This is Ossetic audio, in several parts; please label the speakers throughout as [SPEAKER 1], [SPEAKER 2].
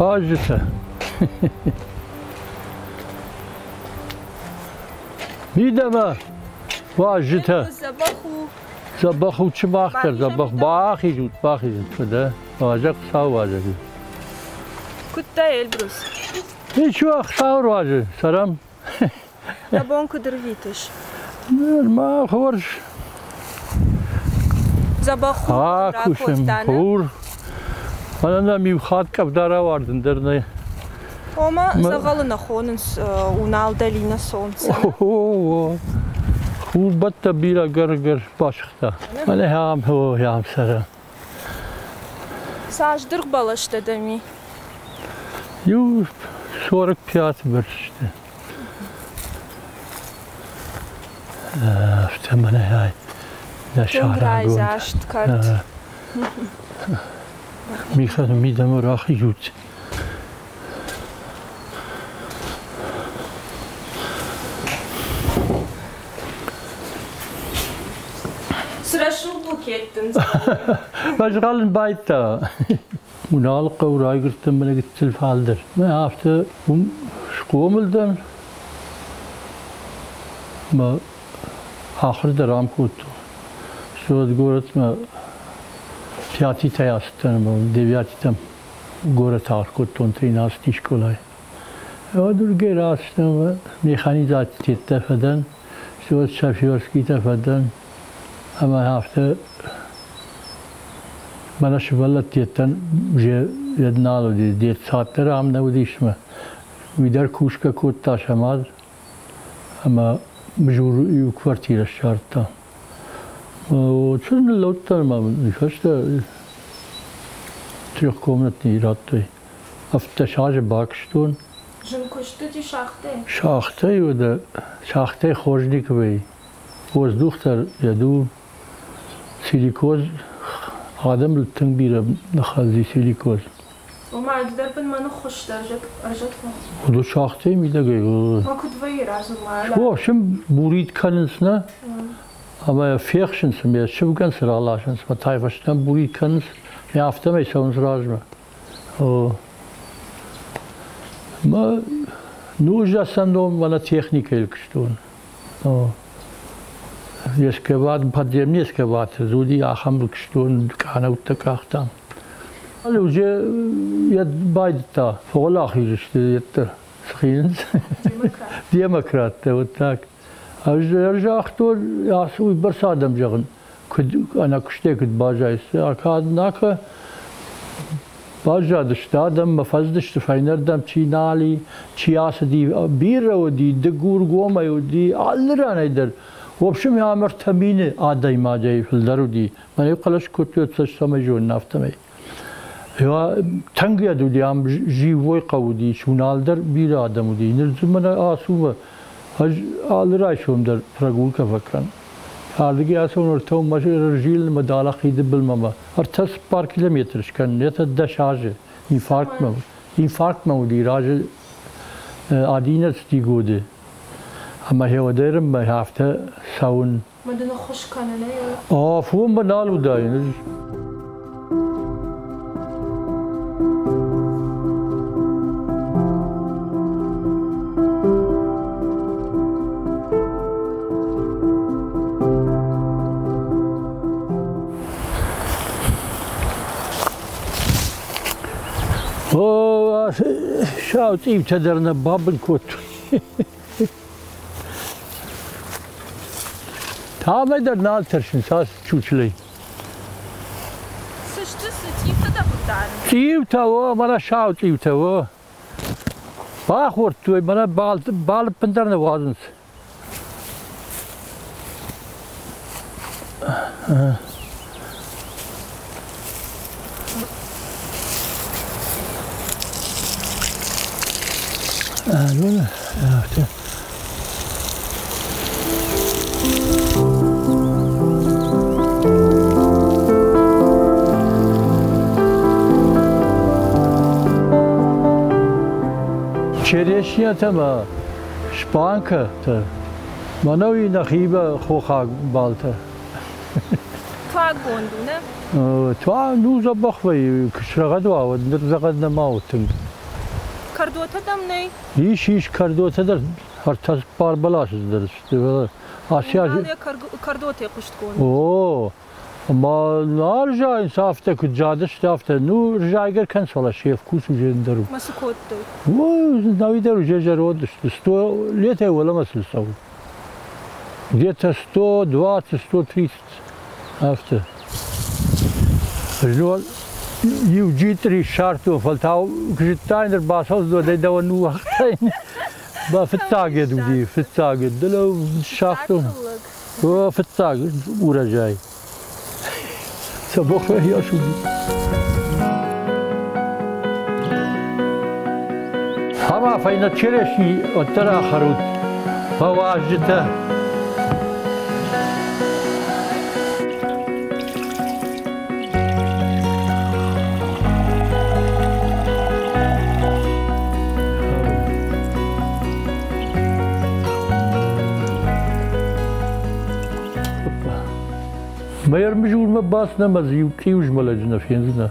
[SPEAKER 1] Базджытӕ. Мидӕмӕ, уазджытӕ.
[SPEAKER 2] Дзӕбӕх у.
[SPEAKER 1] Дзӕбӕх у сымах дӕр, дзӕбӕх. Бахизут, бахизут, фыдӕ. Уазӕг Хуыцауы уазӕг у.
[SPEAKER 2] Куыд дӕ, Эльбрус?
[SPEAKER 1] Ничего, Хуыцауы руаджы цӕрӕм.
[SPEAKER 2] Дӕ бон куыд ӕрвитыс?
[SPEAKER 1] Ма хорз.
[SPEAKER 2] Дзӕбӕх хур ракодта, нӕ?
[SPEAKER 1] Хур. Мӕнӕ нӕм иу хатт къӕвда рауардын дӕр нӕ.
[SPEAKER 2] Ома дзӕгъӕлы нӕ хонынц Унал долина солнца.
[SPEAKER 1] О, хурбӕттӕ бирӕ гӕр-гӕр басыгъта. Мӕнӕ ам, о, ам цӕрӕм.
[SPEAKER 2] Цас дыргъ бӕлӕстӕ дӕм и?
[SPEAKER 1] Иу 45 бӕрц сты. Афтӕ мӕнӕ ай нӕ
[SPEAKER 2] Тынг райдзаст кӕрт.
[SPEAKER 1] Михал мидӕмӕ рахизут.
[SPEAKER 2] Цы рӕсугъд букет дын.
[SPEAKER 1] Базгъӕлын байдта. Уналы хъӕу райгуырдтӕн мӕнӕ гыццыл фалдӕр. Мӕ афтӕ уым схъомыл дӕн. Мӕ ахуыр дӕр ам кодтон. Суӕд горӕтмӕ пятитӕй ацыдтӕн ӕмӕ девятитӕм горӕты ахуыр кодтон 13 скъолайы. Уӕд рацыдтӕн механизацитӕ фӕдӕн, суӕд шоферскитӕ фӕдӕн ӕмӕ афтӕ мӕнӕ сывӕллӕттӕн уже йед нал уыди, детсад дӕр ам нӕ уыдис мӕ уый дӕр кусгӕ кодта сӕ мад ӕмӕ Мызуры иу квартирӕ ссардта. Чызг ныллӕудтӕн ӕмӕ уый фӕстӕ трехкомнатный радтой. 17 азы бакуыстон.
[SPEAKER 2] Зын куыст уыди шахтӕй?
[SPEAKER 1] Шахтӕй уыд, шахтӕй хорз никуы вӕййы. Воздух дӕр йӕ ду силикоз, адӕмыл тынг бирӕ ныххӕлди силикоз.
[SPEAKER 2] Ома, ды дӕр бынмӕ ныххуыс дӕ ӕрзӕтмӕ?
[SPEAKER 1] Уыд шахтӕй мидӕгӕй.
[SPEAKER 2] Ма куыд вӕййы размӕ?
[SPEAKER 1] В общем, бурит кӕнынц нӕ, ӕмӕ фехсынц ӕмӕ сывгӕн цы раласынц, ӕмӕ та фӕстӕмӕ бурит кӕнынц, афтӕмӕй цӕуынц размӕ. Мӕ нузӕсӕндон мӕнӕ техникӕйыл куыстон. Эскават, подземный эскаватор уыди ахӕм куыстон, къанӕуттӕ къахтам. Уже йӕ байдыдта, фӕуӕлахиз сты йеддӕр схизынц. Демократтӕ, вот так. Ӕз загътон, ацы уыйбӕрц адӕм зӕгъын, куыд ӕнӕкуыстӕй куыд баззайыс. Однако баззадысты адӕм мӕ фӕзыдысты фӕйнӕрдӕм, чи нал и, чи ацыди, бирӕ уыди, Дыгургомӕй уыди, алы ранӕй дӕр. В общем, ам 3 000 адӕймаджы фылдӕр уыди. Мӕн хъӕлӕс кодтой, цӕмӕй зонын, афтӕмӕй. Тынг йӕд уыди, ам зиууой хъӕу уыди, Сунал дӕр бирӕ адӕм уыди. Ныр дзы мӕнӕ ацу ӕз алы райсом дӕр прогулка фӕкӕн. Ардыгӕй ацӕуын ӕртӕ ӕрзилынмӕ далӕ хиды былмӕ мӕ 3-4 километры скӕнын, это 10 азы инфарктмӕ, инфарктмӕ уыди разы 11 годы. Ӕмӕ гъеуӕдӕрынмӕ афтӕ цӕуын.
[SPEAKER 2] Мӕ дын ӕххуыс кӕнынӕй?
[SPEAKER 1] Афонмӕ нал уыдаин. О, сау цъиутӕ дӕр нӕ бабын кодтой. Тамӕй дӕр нал тӕрсынц ацы чучылӕй.
[SPEAKER 2] Цы сты, цы цъиутӕ дӕ куыд дарынц?
[SPEAKER 1] Цъиутӕ, о, мӕнӕ сау цъиутӕ, о. Бахордтой, мӕнӕ бал ӕппындӕр нӕ уадзынц. Афтӕ. Черешнятӕ ма шпанкӕтӕ, мӕнӕуи нӕхимӕ хохаг балтӕ.
[SPEAKER 2] Туаггонд у, нӕ?
[SPEAKER 1] Туа, ну дзӕбӕх вӕййы, куы срӕгъӕд уа, уӕд ныр зӕгъӕн нӕма у тынг.
[SPEAKER 2] Кӕрдотӕ дӕм нӕй?
[SPEAKER 1] Ис, ис кӕрдотӕ дӕр, ӕртӕ-цыппар бӕласы дӕр сты. Ацы аз...
[SPEAKER 2] Унал йӕ кӕрдотӕй хъуыстгонд.
[SPEAKER 1] О, ӕмӕ нал зайынц афтӕ, куыд задысты, афтӕ. Ну, зайгӕ кӕнынц, фӕлӕ се вкус уже ӕндӕр у.
[SPEAKER 2] Мӕ цы кодтой?
[SPEAKER 1] О, науи дӕр уже зӕронд сты. 100 летӕй уӕлӕмӕ сыл цӕуы. Где-то 120, 130 афтӕ. Ӕз иу джитъри ссардтон, фӕлтау куы зыдтаин, ӕрбацӕудзынӕ дӕуӕн ныууагътаин. Ба фыццаг ед уыди, фыццаг ед. Дӕлӕ ссагътон. О, фыццаг урожай. Сӕ бохмӕ йас уыди. Ӕмӕ фӕйнӕ черешни уӕддӕр ахӕрут, фӕуазджытӕ. Мӕ ӕрмызурмӕ бацыд ӕмӕ дзы иу цъиузмӕлӕджы нӕ фендзынӕ.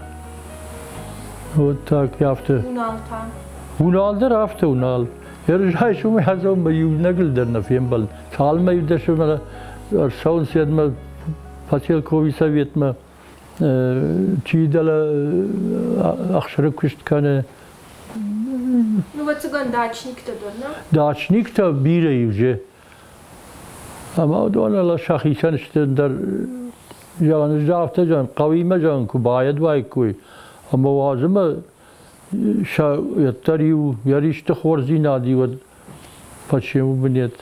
[SPEAKER 1] Вот так афтӕ.
[SPEAKER 2] Унал та?
[SPEAKER 1] Унал дӕр афтӕ унал. Ӕрзайсомӕй азоммӕ иунӕгыл дӕр нӕ фембӕлд. Цалынмӕ иу дӕсмӕ ӕрцӕуынц йедмӕ поселковый советмӕ, чи дӕлӕ ӕхсыры куыст кӕны.
[SPEAKER 2] Ну, ӕвӕццӕгӕн, дачниктӕ дӕр, нӕ?
[SPEAKER 1] Дачниктӕ бирӕ уже. Ӕмӕ уыдон сӕхицӕн сты ӕндӕр, зӕгъын, ӕз афтӕ зӕгъын, хъӕуимӕ зӕгъын, куы байӕд уаиккой, ӕмӕ уадзымӕ сӕ уӕддӕр иу йӕ ристы хорздзинад уӕд почему бы нет.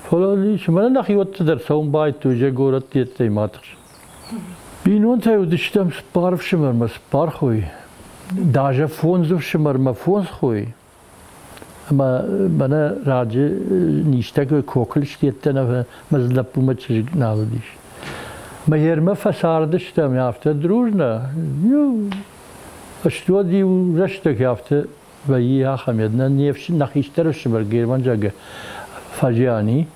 [SPEAKER 1] Фӕлӕ мӕнӕ нӕхиуӕтты дӕр цӕуын байдыдтой же горӕтты йедтӕй ма тыхс. Бинонтӕй уыдыстӕм цыппар ӕфсымӕрмӕ цыппар хойы, даже фондз ӕфсымӕрмӕ фондз хойы. Ӕмӕ мӕнӕ раджы низтӕ кокыл сдеттӕн ӕмӕ мӕ лӕппумӕ чызг нал уыдис. Мӕ ермӕ фӕцардыстӕм афтӕ дружно. Иу стуӕд иу рӕстӕг афтӕ вӕййы ахӕм нӕ не нӕ хистӕр ӕфсымӕр Герман зӕгъгӕ фӕзиани.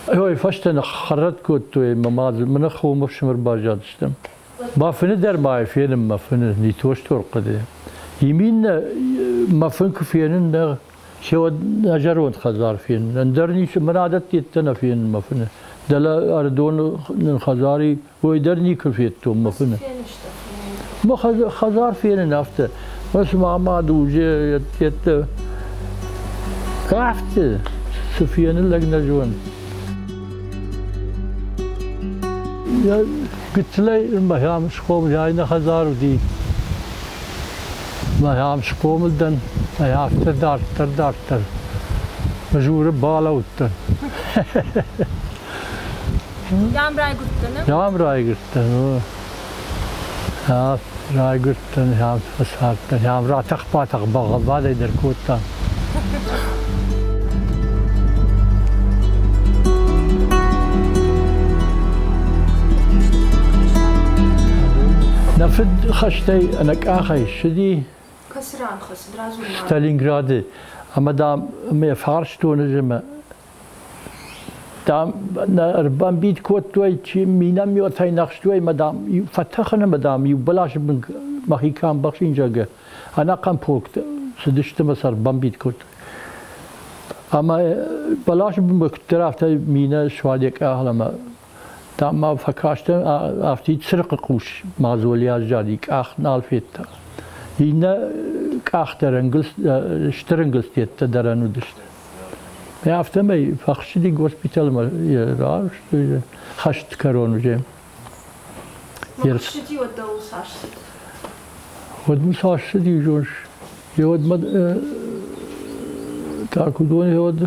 [SPEAKER 1] Ой, фӕстӕ ныххӕррӕтт кодтой ӕмӕ ма дзы мӕнӕ хом ӕфсымӕр баззадыстӕм. Мӕ фыны дӕр ма фенын мӕ фыны, не то что ӕрхъуыды. Иминнӕ мӕ фын куы фенын, нӕ сеуӕд нӕ зӕронд хӕдзар фенын. Ӕндӕр ницы мын адӕттӕ нӕ фенын мӕ фыны. Дӕлӕ Ӕрыдоны нын хӕдзари, уой дӕр никуы федтон мӕ фыны. Мӕ хӕдзар фенын афтӕ. Мӕ цыма мад уже йедтӕ афтӕ цы фены лӕг нӕ зоны. Гыццылӕй мӕ схъомыл нӕ хӕдзар уыди. Мӕ схъомыл дӕн, афтӕ дарддӕр, дарддӕр. Мызуры балӕудтӕн.
[SPEAKER 2] Дам райгуырдтӕн?
[SPEAKER 1] Дам райгуырдтӕн, райгуырдтӕн, фӕцардтӕн, ратӕх-батӕх бӕгъӕввадӕй дӕр кодтам. Нӕ фыд хӕстӕй ӕнӕкъахӕй ссыди
[SPEAKER 2] Кӕцы ран хӕцыд, радзур-ма.
[SPEAKER 1] Сталинграды. Ӕмӕ, дам, мӕ фарстон ӕз ӕмӕ дам, нӕ ӕрбамбид кодтой, чи минометӕй нӕхстой ӕмӕ, дам, фӕтӕхын ӕмӕ, дам, иу бӕласы бын мӕхи кӕм бӕхсин, зӕгъгӕ, ӕнӕхъӕн полк цыдысты ӕмӕ сӕ ӕрбамбид кодтой. Ӕмӕ бӕласы бынмӕ куыддӕр афтӕ минӕ суад йӕ къахыл ӕмӕ дам ма фӕкастӕн, афтид цырыхъы хъус мазоли аззади, къах нал федта. Иннӕ къах дӕр ӕнгуылдз, стыр ӕнгуылдзтӕ дӕрӕн уыдысты. Афтӕмӕй фӕхсыди госпиталмӕ рарвыстой хӕст кӕрон уже.
[SPEAKER 2] Ссыди, уӕд дӕуыл цас цыд?
[SPEAKER 1] Уӕд мыл цас цыди, зоныс? Уӕд мӕ так уыдон уӕд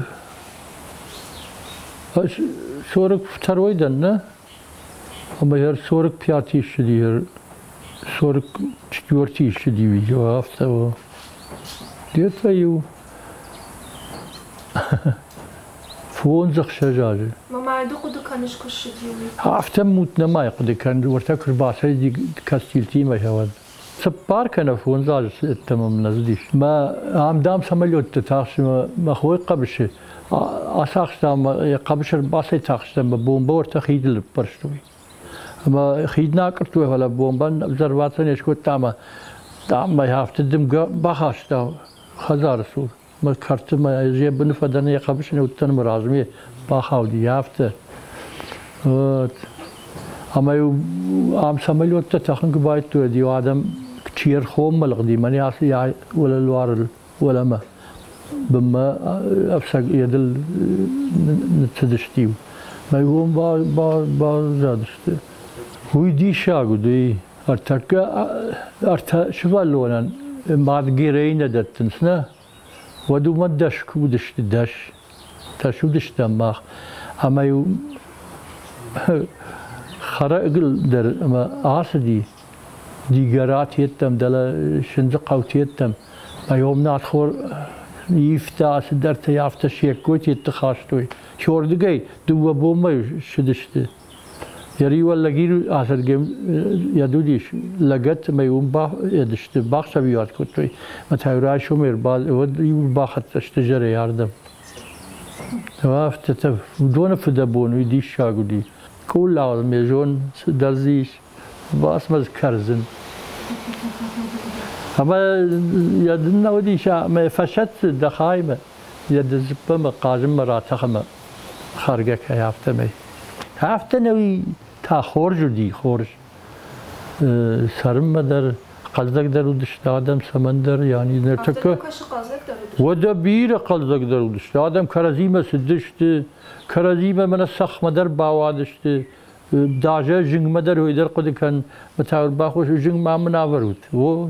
[SPEAKER 1] 42 дӕн, нӕ? Ӕмӕ йӕ 45 ссыди, 44 ссыди видео, афтӕ. Где-то иу фондз-ӕхсӕз азы.
[SPEAKER 2] Мамӕ, ды хъуыды кӕныс, куы ссыди, уый?
[SPEAKER 1] Афтӕ мут нӕма хъуыды кӕнын, уӕртӕ куы рбацыди костюмтимӕ, уӕд. Цыппар кӕнӕ фондз азы ӕддӕмӕ мын нӕ цыдис. Мӕ ам, дам, самолеттӕ тахсы мӕ хойы хъӕбысы ацахста ӕмӕ йӕ хъӕбысы ӕрбацӕйтахста ӕмӕ бомбӕ уӕртӕ хидыл ныппӕрстой. Ӕмӕ хид нӕ акъуырдтой, фӕлӕ бомбӕ взорваться не скодта ӕмӕ, дам, мӕ афтӕ дымгӕ бахаста. хӕдзары цур. Мӕ кӕрты мӕ ӕз йӕ быны фӕдӕн, йӕ хъӕбысы нӕ уыдтӕн мӕ размӕ бахауди афтӕ. Вот. Ӕмӕ-иу ам самолеттӕ тӕхын куы байдыдтой, уӕд-иу адӕм чи ӕрхоммӕ лыгъди, мӕнӕ ацы уӕлӕлуарыл уӕлӕмӕ бынмӕ ӕфцӕг едыл ныццыдысты-иу. Мӕ уым баззадысты. Уый диссаг уыд, уый. Ӕртӕккӕ ӕртӕ сывӕллонӕн мад герӕй нӕ дӕттынц, нӕ? Уӕд уымӕн 10 куы уыдысты, 10. 10 уыдыстӕм мах. Ӕмӕ-иу хӕрӕгыл дӕр ӕмӕ ацыди. Дигорат йедтӕм, дӕлӕ Сындзыхъӕу йедтӕм. Ӕм надхор ивта, цыдӕртӕ афтӕ се ккой тетты хастой. Сордыгӕй дыууӕ бонмӕ ссыдысты. Йӕ риуӕллӕгир ацӕргӕ йӕ уыдис лӕгӕт ӕмӕ уым баедысты, бахсӕвиуат кодтой. Ӕмӕ та райсомӕй уӕд иу бахӕццӕ сты зӕрӕй ардӕм. Афтӕ уыдоны фыдӕбон уый диссаг уыди. Къуллауыл ме зон цыдӕр дзы ис. Басмӕ кӕрдзын. Ӕмӕ йӕ дын нӕ уыдис, ӕмӕ фӕсӕтты дӕ хаймӕ, йӕ дзыппӕмӕ хъазынмӕ ратӕхӕмӕ хӕргӕ кӕй афтӕмӕй. Афтӕ нӕуи та хорз уыди, хорз. Цӕрынмӕ дӕр хъӕлдзӕгдӕр уыдысты адӕм цӕмӕндӕр, яни ныртӕккӕ. Уӕдӕ бирӕ хъӕлдзӕгдӕр уыдысты. Адӕм кӕрӕдзимӕ цыдысты, кӕрӕдзимӕ мӕнӕ цӕхмӕ дӕр бауадысты, Даже зынгмӕ дӕр уый дӕр хъуыды кӕн, мӕ бахос зынг ма мын авӕрут. О,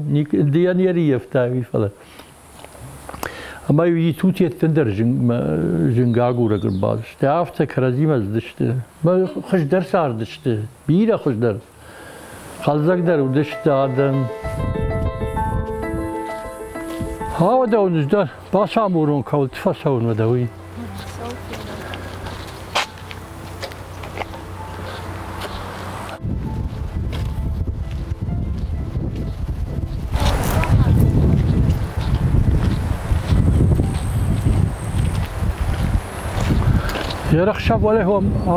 [SPEAKER 1] дыйӕн йӕ рийӕфта уый фӕлӕ. Ӕмӕ итут еттын дӕр зынгагурӕг ӕрбацыдысты. Афтӕ кӕрӕдзимӕ цыдысты. Хуыздӕр цардысты, бирӕ хуыздӕр. Хъӕлдзӕгдӕр уыдысты адӕм. Ауӕдӕ уын бацамурон кӕуылты фӕцӕуын уӕдӕ уый. Ерӕхсӕв уӕле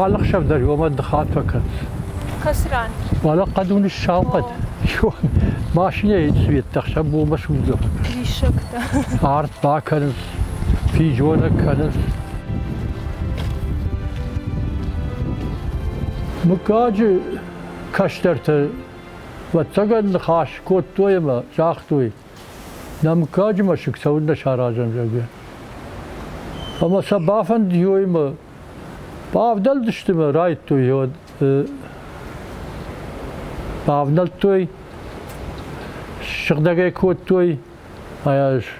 [SPEAKER 1] алы дӕр уомӕ дыхат фӕкӕнынц.
[SPEAKER 2] Кӕсран.
[SPEAKER 1] Уӕлӕ хъӕд уын сау хъӕд. Машинӕйы цветтӕ хсӕв уомӕ судзгӕ фӕкӕнынц.
[SPEAKER 2] Диссӕгтӕ.
[SPEAKER 1] Арт бакӕнынц, физонӕг кӕнынц. Мыггаджы кӕстӕртӕ ӕвӕццӕгӕн ныхас кодтой ӕмӕ загътой, нӕ мыггаджы мӕсыг цӕуылнӕ саразӕм, зӕгъгӕ. Ӕмӕ сӕ бафӕндыди ӕмӕ бавдӕлдысты мӕ райдтой уӕд бавнӕлдтой, сыгъдӕгӕй кодтой,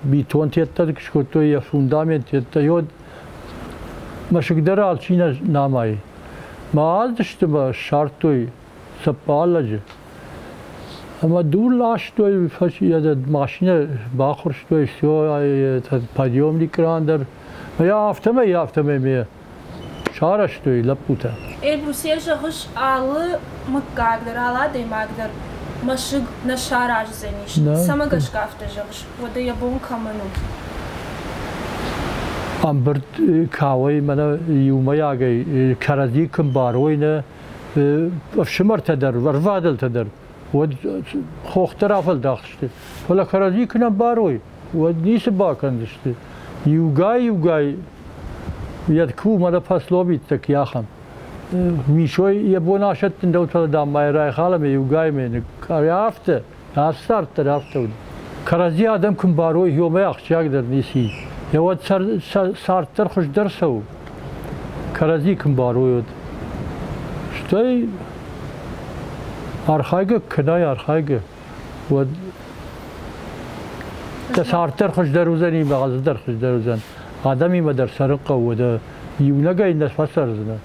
[SPEAKER 1] бетон теттӕ скодтой, йӕ фундамент теттӕ, уӕд мӕсыг дӕр алчи нӕ намайы. Мӕ алдысты мӕ ссардтой цыппар лӕджы. Ӕмӕ дур ластой, машинӕ бахуырстой, все, подъемник кран дӕр. Афтӕмӕй, афтӕмӕй ме сарӕзтой лӕппутӕ.
[SPEAKER 2] Эльбрусӕй зӕгъыс, алы мыггаг дӕр, алы адӕймаг дӕр мӕсыг нӕ сараздзӕнис. Цӕмӕ гӕсгӕ афтӕ зӕгъыс? Уӕдӕ йӕ бон кӕмӕн у?
[SPEAKER 1] Ӕмбырд кӕуӕй мӕнӕ иумӕйагӕй кӕрӕдзи куы мбарой нӕ ӕфсымӕртӕ дӕр, ӕрвадӕлтӕ дӕр, уӕд хох дӕр афӕлдӕхдзысты. Фӕлӕ кӕрӕдзи куы нӕ мбарой, уӕд ницы бакӕндзысты. Иугай-иугай йӕ ку мӕнӕ пословицӕ ахӕм. Мисой йӕ бон асӕттын дӕу фӕлӕ дам ма райхал ӕмӕ иугай ме афтӕ, ацы цард дӕр афтӕ уыд. Кӕрӕдзи адӕм куы мбарой, уымӕй ахсджиагдӕр ницы и. Йӕ уӕд цард дӕр хуыздӕр цӕуы. Кӕрӕдзи куы мбарой, уӕд. Стӕй архайгӕ кӕнай, архайгӕ, уӕд дӕ цард дӕр хуыздӕр уыдзӕни, мӕ дӕр хуыздӕр уыдзӕн. Адӕмимӕ дӕр цӕрын хъӕуы, дӕ иунӕгӕй нӕ фӕцӕрдзынӕ.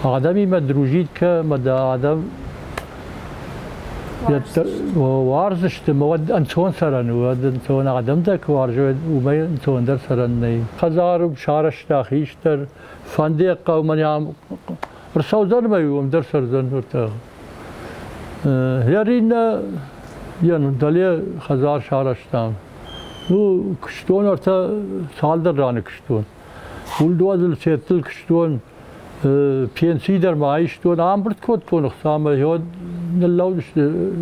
[SPEAKER 1] Адӕмимӕ дружить кӕ ӕмӕ дӕ адӕм уарздзысты ӕмӕ уӕд ӕнцон цӕрӕн у, уӕд ӕнцон адӕм дӕ куы уарзой, уымӕй ӕнцондӕр цӕрӕн нӕй. Хӕдзары сарӕзта хистӕр, фӕнды йӕ хъӕумӕ ам ӕрцӕудзӕн ӕмӕ уым дӕр цӕрдзӕн ныртӕ. Йӕ иннӕ йӕ дӕле хӕдзар сарӕзтам. Ну, куыстон ӕртӕ цалдӕр раны куыстон. Бульдозыл сеттыл куыстон, пенси дӕр ма айстон, ӕмбырд кодтон ӕхца ӕмӕ ныллӕудысты,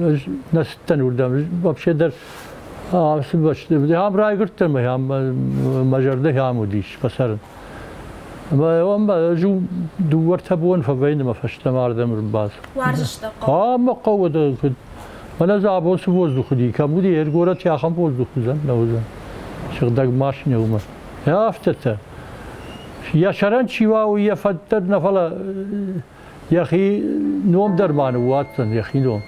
[SPEAKER 1] ӕз нӕ цыдтӕн уырдӕм. Вообще дӕр Ацы бӕсты ам райгуырдтӕн ӕмӕ ам мӕ зӕрдӕ ам уыдис фӕцӕрын. Ӕмӕ ӕз дыууӕ-ӕртӕ бон фӕвӕййын ӕмӕ фӕстӕмӕ ардӕм ӕрбацыд.
[SPEAKER 2] Уарзыс дӕ хъӕу?
[SPEAKER 1] Ам мӕ хъӕуы куыд Мӕнӕ дзы абон цы воздух уыди, кӕм уыди, горӕты ахӕм воздух уыдзӕн, нӕ уыдзӕн. Сыгъдӕг машинӕ уымӕ. Афтӕтӕ. Йӕ сӕрӕн чи уа, уый йӕ фӕд дӕр нӕ, фӕлӕ йӕхи ном дӕр ма ныууадздзӕн, йӕхи ном.